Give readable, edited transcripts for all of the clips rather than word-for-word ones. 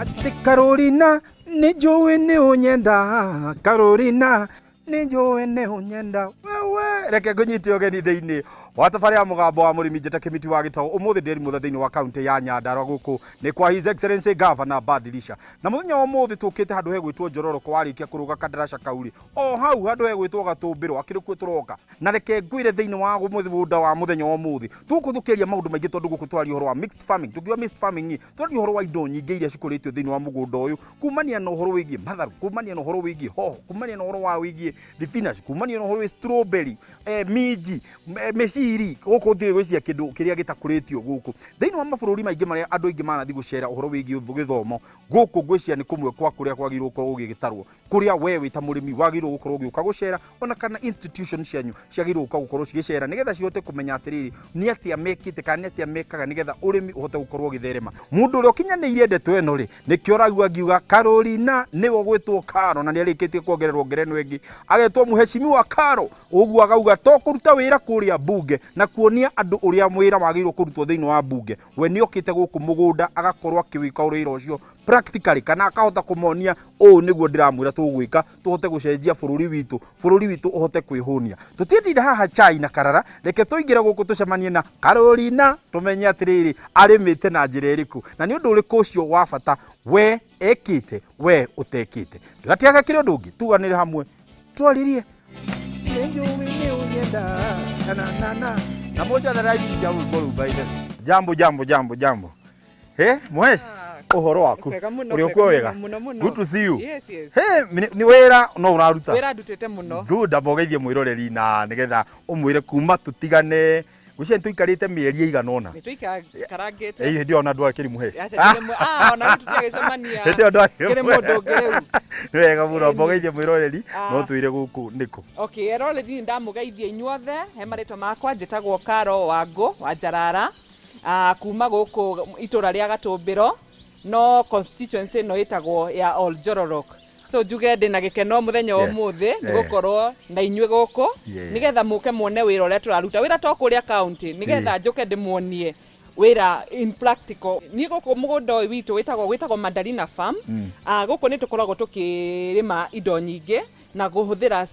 Atĩ Carolina nĩ njũĩ nĩ ũnyenda, Carolina nĩ njũĩ nĩ ũnyenda wewe. Reke ngũnyite ũgeni thĩinĩ wa tabarĩra ya Mũgambo wa Mũrĩmi. Njĩta Kĩmiti wa Gĩtaũ. Ũmũthĩ ndĩrĩ mũthe thĩinĩ wa kaunti ya Nyandarua, gũkũ nĩ kwa His Excellency Governor Badilisha. Na mũthenya wa ũmũthĩ tũkĩte handũ hegwĩtwo Njororoko. Warĩkia kũrũga kandaraca kaurĩ o hau handũ hegwĩtwo Gatũmbĩrwo akĩrĩ kuo tũroka. Na reke ngwĩre, thĩinĩ wa mũgũnda wa mũthenya wa ũmũthĩ tũkũthũkĩria maũndũ maingĩ, tondũ gũkũ twaria ũhoro wa mixed farming. Tũkiuga mixed farming, twaria ũhoro wa indo nyingĩ iria cikũrĩtio thĩinĩ wa mũgũnda ũyũ, kumania na ũhoro wĩgiĩ matharũ, kumania na ũhoro wĩgiĩ hoho, kumania na ũhoro wa wĩgiĩ thibinaci, kumania na ũhoro wĩ strawberry, minji, mĩciri. Gũkũ gũtirĩ gwĩcia kĩndũ kĩrĩa gĩtakũrĩtio gũkũ. Thĩinĩ wa mabũrũri maingĩ marĩa andũ aingĩ manathiĩ gũcera ũhoro wĩgiĩ gĩthomo, gũkũ ngwĩcia nĩ kũmwe kwa kũrĩa kwagĩrĩirwo gũkorwo gũgĩtarwo, kũrĩa we wĩ ta mũrĩmi wagĩrĩirwo gũkorwo ũgĩũka gũcera, ona kana institution cianyu ciagĩrĩirwo gũka gũkorwo cigĩcera, nĩgetha cihote kũmenya atĩrĩrĩ, nĩ atĩa mekĩte kana nĩ atĩa mekaga, nĩgetha ũrĩmi ũhote gũkorwo ũgĩtherema. Mũndũ ũrĩa ũkinyanĩirie ndeto ĩno rĩ, nĩkĩo ũraigua ngiuga Carolina, nĩwe ũgwĩtwo Karo, na nĩ arĩkĩtie kuongererwo ngerenwa ĩngĩ agetwo Mheshimiwa Karo. Ũguo akauga to kũruta wĩra kũrĩa mbunge na kuonia andũ ũrĩa wĩra wagĩrĩirwo kũrutwo thĩinĩ wa mbunge, we nĩ okĩte gũkũ mũgũnda agakorwo akĩwĩka wĩra ũcio practically, kana akahota kũmonia ũũ nĩguo ndĩramwĩra tũgwĩka tũhote gũcenjia bũrũri witũ, bũrũri witũ ũhote kwĩhũnia. Tũtiĩtinda haha chai na karara, reke tũingĩre gũkũ tũcemanie na Carolina, tũmenye atĩrĩrĩ, arĩmĩte na njĩra ĩrĩkũ na nĩ ũndũ ũrĩkũ ũcio wa bata we ekĩte we ũtekĩte. Ndũgatigaga kĩrĩ ũndũ ũngĩ, tuganĩre hamwe twaririe. Nĩnjũĩ nĩ ũnyenda na na na na moja the right cia rwĩmbo rũu. By the way, jambo jambo jambo jambo. He Mwesh, ũhoro waku? Wega mũno. Ũrĩ okuo wega? Mũno mũno. Good to see you. Yes. He nĩ wĩra no ũraruta? Wĩra ndutĩte mũno. Good. Amba ũgeithie mwĩroreri na nĩgetha ũmwĩre kuma tũtigane gwĩciria nĩtũikarĩte mĩeri ĩigana ũna. Nĩ tũikarangĩte. Ĩ hĩndĩ ĩyo ona ndwakĩrĩ mũheci. Aca, ah, ona rĩu tũtiagĩcemania. Hĩndĩ ĩyo ndwakĩrĩ. Kĩrĩ mũndũ ũngĩ rĩu. Nĩ wega mũno, amba ũgeithie mwĩroreri. Ah. No twĩre gũkũ nĩkũ? Okay, eroreri, ndamũgeithia inyuothe. He marĩtwa makwa njĩtagwo Karo Wangũ wa Njarara. Ah, kuma gũkũ itũra rĩa Gatũmbĩro, no constituency ĩno ĩtagwo ya Oljororok. So njuge ndĩna gĩkeno mũthenya wa ũmũthĩ nĩ gũkorwo na inyuĩ gũkũ, nĩgetha mũke muone wĩra ũrĩa tũraruta. Wĩra to kũrĩa county, nĩgetha njũke ndĩmuonie wĩra in practical. Niĩ gũkũ mũgũnda ũyũ witũ wĩtagwo Mandarina Farm. Ah, gũkũ nĩ tũkoragwo tũkĩrĩma indo nyingĩ na kũhũthĩra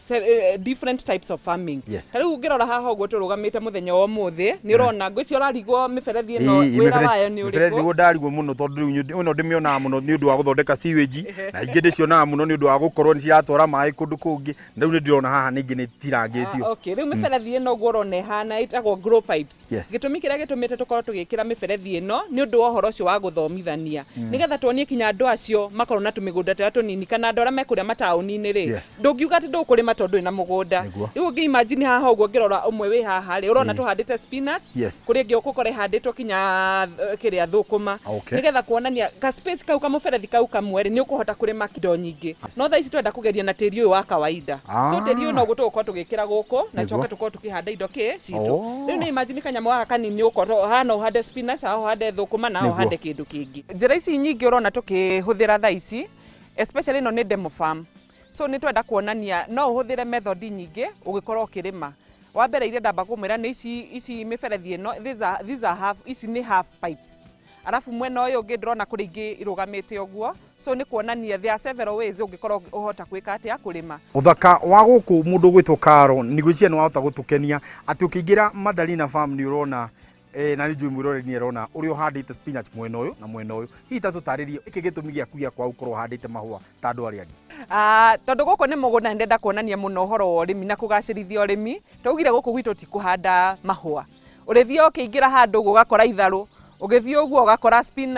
different types of farming. Ta rĩu ũngĩrora haha ũguo tũrũgamĩte mũthenya wa ũmũthĩ, nĩ ũrona, ngwĩciria ũrarigwo mĩberethi ĩno wĩra wayo nĩ mĩberethi ũrĩkũ. Nĩguo ndarigwo mũno, tondũ rĩu ĩno ndĩmĩonaga mũno nĩ ũndũ wa gũthondeka sewage, na ingĩ ndĩcionaga mũno nĩ ũndũ wa gũkorwo nĩ ciratwara maĩ kũndũ kũngĩ, na rĩu nĩ ndĩrona haha ningĩ nĩ tirangĩtio. Ah, okay, rĩu mĩberethi ĩno ũguo ũrona ĩhana ĩtagwo grow pipes. Gĩtũmi kĩrĩa gĩtũmĩte tũkorwo tũgĩkĩra mĩberethi ĩno nĩ ũndũ wa ũhoro ũcio wa gũthomithania, nĩgetha tuonie kinya andũ acio makorwo na tũmĩgũnda tũrĩa tũnini, kana andũ arĩa me kũrĩa mataũni-inĩ rĩ, ndũngiuga atĩ ndũkũrĩma tondũ wĩna mũgũnda. Rĩu ũngĩ imagine haha ũguo ngĩrora ũmwe wĩ haha rĩ, ũrona tũhandĩte spinach, kũrĩ ĩngĩ ũgũkora ĩhandĩtwo kinya kĩrĩa thũkũma, nĩgetha kuonania ka space kau, kamũberethi kau kamwe rĩ, nĩ ũkũhota kũrĩma indo nyingĩ. No thaa ici twenda kũgeria na tĩri ũyũ wa kawaida. So tĩri ũyũ noguo tũgũkorwo tũgĩkĩra gũkũ na coke tũkorwo tũkĩhanda indo kĩ citũ. Rĩu nĩ imagine kanyamũ gaka kanini ũkorwo haha no ũhande spinach, haha ũhande thũkũma, na haha ũhande kĩndũ kĩngĩ. Njĩra ici nyingĩ ũrona tũkĩhũthĩra thaa ici, especially ĩno nĩ demo farm, so nĩ twenda kuonania no ũhũthĩre method nyingĩ ũgĩkorwo ũkĩrĩma. Wa mbere iria ndamba kũmwĩra nĩ ici mĩberethi ĩno, these are half, ici nĩ half pipes. Arabu mwena ũyũ ũngĩ ndĩrona kũrĩ ingĩ irũgamĩte ũguo, so nĩ kuonania there are several ways ũngĩkorwo ũhota gwĩka atĩa kũrĩma. Ũthaka wa gũkũ, mũndũ ũgwĩtwo Karo, nĩ gwĩciria nĩ wahota gũtũkenia atĩ ũkĩingĩra Mandarina Farm nĩ ũrona na nĩ njũĩ mwĩroreri nĩ arona ũrĩa ũhandĩte spinach mwena ũyũ na mwena ũyũ. Hihi ta tũtarĩrie nĩkĩ gĩtũmi gĩaku gĩa kwaga gũkorwo ũhandĩte mahũa ta andũ arĩa angĩ? Ah, tondũ gũkũ nĩ mũgũnda, nĩ ndenda kuonania mũno ũhoro wa ũrĩmi na kũgacĩrithia ũrĩmi. Twaugire gũkũ gwitũ ti kũhanda mahũa. Ũrĩthiĩ ũkĩingĩra handũ ũguo ũgakora itharũ, ũgĩthiĩ ũguo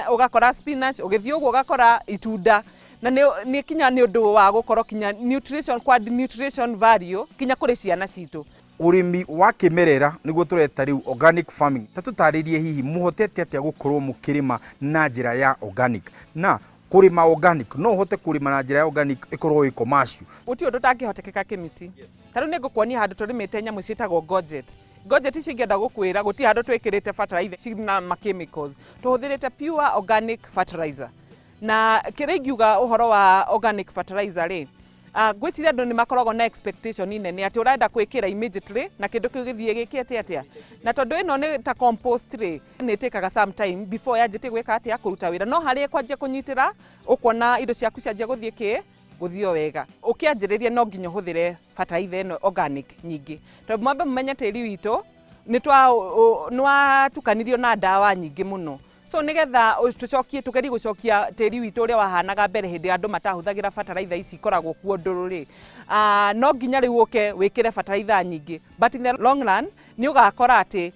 ũgakora spinach, ũgĩthiĩ ũguo ũgakora itunda, na nĩ kinya nĩ ũndũ wa gũkorwo kinya nutrition, kwa nutrition value kinya kũrĩ ciana citũ. Ũrĩmi wa kĩmerera nĩguo tũreta rĩu organic farming. Ta tũtarĩrie hihi mũhotete atĩa gũkorwo mũkĩrĩma na njĩra ya organic, na kũrĩma organic, no ũhote kũrĩma na njĩra ya organic ĩkorwo ĩ commercial? Gũtirĩ ũndũ ũtangĩhotekeka, Kĩmiti. Ta rĩu nĩ ngũkuonia handũ tũrĩmĩte nyamũ ciĩtagwo courgette. Courgette ici ingĩenda gũkwĩra gũtirĩ handũ twĩkĩrĩte fertilizer cina ma chemicals, tũhũthĩrĩte pure organic fertilizer. Na kĩrĩa ingiuga ũhoro wa organic fertilizer rĩ, Ngwĩciria andũ nĩ makoragwo na expectation nene atĩ ũrenda kwĩkĩra immediately na kĩndũ kĩu gĩthiĩ gĩkĩte atĩa. Na tondũ ĩno nĩ ta compost rĩ, nĩ ĩtĩkaga some time before yanjĩtie gwĩka atĩa, kũruta wĩra. No harĩa ĩkwanjia kũnyitĩra, ũkuona indo ciaku cianjia gũthiĩ kĩ gũthiĩ o wega. Ũkĩanjĩrĩria no nginya ũhũthĩre bataraitha ĩno organic nyingĩ, tondũ mwambe mũmenye tĩri witũ nĩ watukanirio na ndawa nyingĩ mũno. So nĩgetha tũcokie, tũgerie gũcokia tĩri witũ ũrĩa wahanaga mbere hĩndĩ andũ matahũthagĩra bataraitha ici ikoragwo kuo ndũrũ rĩ, no nginya rĩu ũke wĩkĩre bataraitha nyingĩ. But in the long run nĩ ũgakora atĩ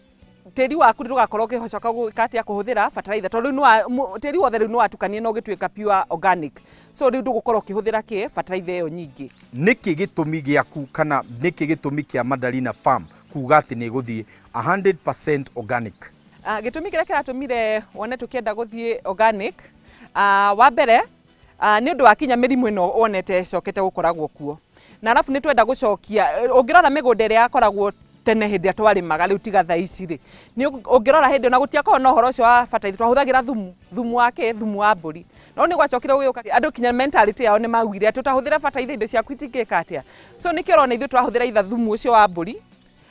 tĩri waku ndũgakorwo ũkĩhocoka gwĩka atĩa, kũhũthĩra bataraitha, tondũ rĩu tĩri wothe rĩu nĩ watukania na ũgĩtuĩka pure organic. So rĩu ndũgũkorwo ũkĩhũthĩra kĩ bataraitha ĩyo nyingĩ. Nĩkĩ gĩtũmi gĩaku kana nĩkĩ gĩtũmi kĩa Madalina Farm kuga atĩ nĩ ĩgũthiĩ 100% organic? Gĩtũmi kĩrĩa kĩratũmire wone tũkĩenda gũthiĩ organic, wa mbere nĩ ũndũ wa kinya mĩrimũ ĩno wonete ĩcokete gũkoragwo kuo, na arabu nĩ twenda gũcokia. Ũngĩrora mĩgũnda ĩrĩa yakoragwo tene hĩndĩ ĩrĩa twarĩmaga rĩu tiga thaa ici rĩ, nĩ ũngĩrora hĩndĩ ĩyo na gũtiakoragwo na ũhoro ũcio wa bataraitha, twahũthagĩra thumu, thumu wa kĩ, thumu wa mbũri. No nĩ gwacokire gũgĩũka andũ kinya mentality yao nĩ maugire atĩ ũtahũthĩra bataraitha indo ciaku itingĩka atĩa. So nĩkĩo ũrona ithuĩ tũrahũthĩra itha thumu ũcio wa mbũri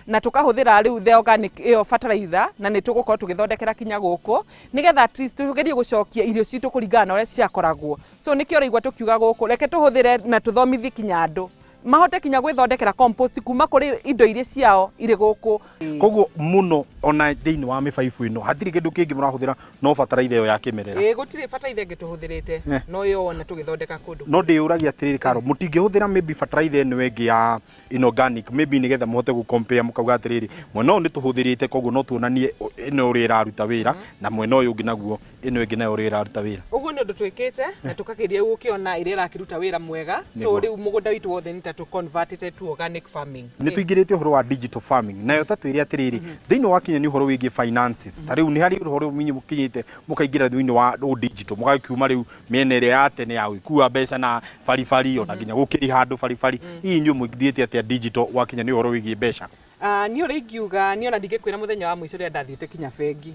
na tukahũthĩra rĩu the organic ĩyo bataraitha, na nĩ tũgũkorwo tũgĩthondekera kinya gũkũ nĩgetha at least tũgerie gũcokia irio citũ kũringana na ũrĩa ciakoragwo. So nĩkĩo ũraigua tũkiuga gũkũ reke tũhũthĩre na tũthomithie kinya andũ mahote kinya gwĩthondekera compost kuma kũrĩ indo iria ciao irĩ gũkũ. Koguo mũno ona thĩinĩ wa mĩbaibũ ĩno hatirĩ kĩndũ kĩngĩ mũrahũthĩra no bataraitha ĩyo ya kĩmerera? Ĩĩ, gũtirĩ bataraitha ĩngĩ tũhũthĩrĩte, no ĩyo wona tũgĩthondeka kũndũ. No ndĩyũragia atĩrĩrĩ Karo, mũtingĩhũthĩra maybe bataraitha ĩno ĩngĩ ya inorganic maybe nĩgetha mũhote gũ compare mũkauga atĩrĩrĩ, mwena ũyũ nĩ tũhũthĩrĩte koguo no tuonanie ĩno ũrĩa ĩraruta wĩra na mwena ũyũ ũngĩ naguo ĩno ĩngĩ nayo ũrĩa ĩraruta wĩra? Ũguo nĩ ũndũ twĩkĩte na tũkageria gũkĩona ĩrĩa ĩrakĩruta wĩra mwega. So rĩu mũgũnda witũ wothe nĩ ta tũ converted to organic farming. Nĩ tũingĩrĩte ũhoro wa digital farming, nayo ta twĩre atĩrĩrĩ, thĩinĩ wa Kenya nĩ ũhoro wĩgiĩ finances, ta rĩu nĩ harĩ ũhoro minyi mũkinyĩte mũkaingĩra thĩinĩ wa digital, mũgakiuma rĩu mĩena ĩrĩa ya tene ya gwĩkua mbeca na baribari ona nginya gũkĩrĩha andũ baribari. Hihi inyuĩ mũthiĩte atĩa digital wa Kenya nĩ ũhoro wĩgiĩ mbeca? Niĩ ũrĩa ingiuga, niĩ ona ndingĩkwĩra mũthenya wa mũico rĩrĩa ndathiĩte kinya bengi.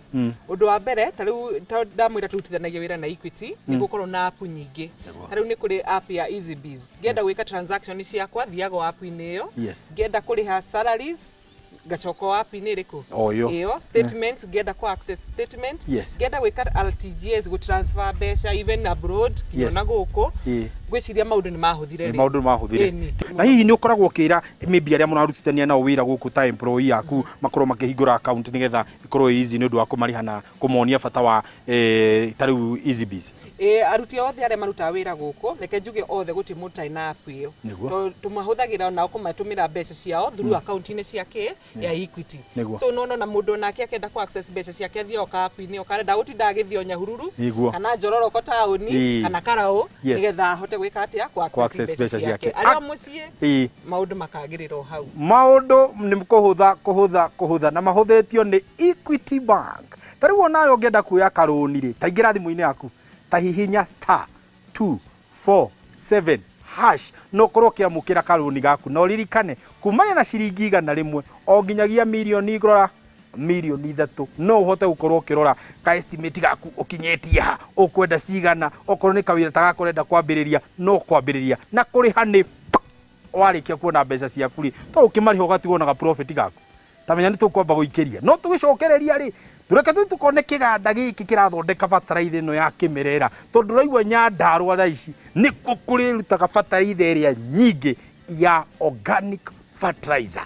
Ũndũ wa mbere, ta rĩu ndamwĩra tũrutithanagia wĩra na Equity, nĩ gũkorwo na app nyingĩ. Ta rĩu nĩ kũrĩ app ya EasyBiz. Ngĩenda gwĩka transaction ciakwa, thiaga o app-inĩ ĩyo. Ngĩenda kũrĩha salaries, ngacoka o app-inĩ ĩrĩkũ? O ĩyo. Ĩyo, statements, ngĩenda kũ access statement, ngĩenda gwĩka RTGS, gũ transfer mbeca even abroad, kinya ona gũkũ. Ngwĩciria maũndũ nĩ mahũthire rĩ. Maũndũ nĩ mahũthire. Na hihi nĩ ũkoragwo ũkĩra maybe arĩa mũrarutithania nao wĩra gũkũ ta employee yaku makorwo makĩhingũra account nĩgetha ĩkorwo ĩ easy nĩ ũndũ wa kũmarĩha na kũmonia bata wa ta rĩu EasyBiz? Ĩĩ, aruti othe arĩa marutaga wĩra gũkũ, reke njuge othe gũtirĩ mũndũ ũtarĩ na app ĩyo. Tondũ tũmahũthagĩra onao kũmatũmĩra mbeca ciao through account-inĩ ciake ya Equity. So no na mũndũ onake akĩenda kũ access mbeca ciake athiĩ oka app-inĩ, oka gũtinda agĩthiĩ o Nyahururu kana Njororoko taũni kana Karaũ nĩgetha ahote gwĩka atĩa, kũ access mbeca ciake. Arĩa mũciĩ maũndũ makagĩrĩra o hau. Maũndũ nĩ kũhũtha kũhũtha kũhũtha na mahũthĩtio nĩ Equity Bank. Ta rĩu onawe ũngĩenda kuoya karũni rĩ, ta ingĩra thimũ-inĩ yaku, ta hihinya star 247 hash no ũkorwo ũkĩamũkĩra karũni gaku, na ũririkane kumania na ciringi 100 o nginyagia mirioni rora mirioni 3 no ũhote gũkorwo ũkĩrora ka estimate gaku ũkinyĩtie ha, ũkwenda cigana, okorwo nĩ kawĩra ta gaka ũrenda kwambĩrĩria no kwambĩrĩria, na kũrĩha nĩ warĩkia kuona mbeca ciaku rĩ, to ũkĩmarĩha ũgatigwo na ga profit gaku. Ta menya nĩ tũkwamba gũikĩria no tũgĩcokereria rĩ, tũreke tũthiĩ tũkone kĩganda gĩkĩ kĩrathondeka bataraitha ĩno ya kĩmerera, tondũ ũraigua Nyandarũa thaa ici nĩkuo kũrĩrutaga bataraitha ĩrĩa nyingĩ ya organic fertilizer.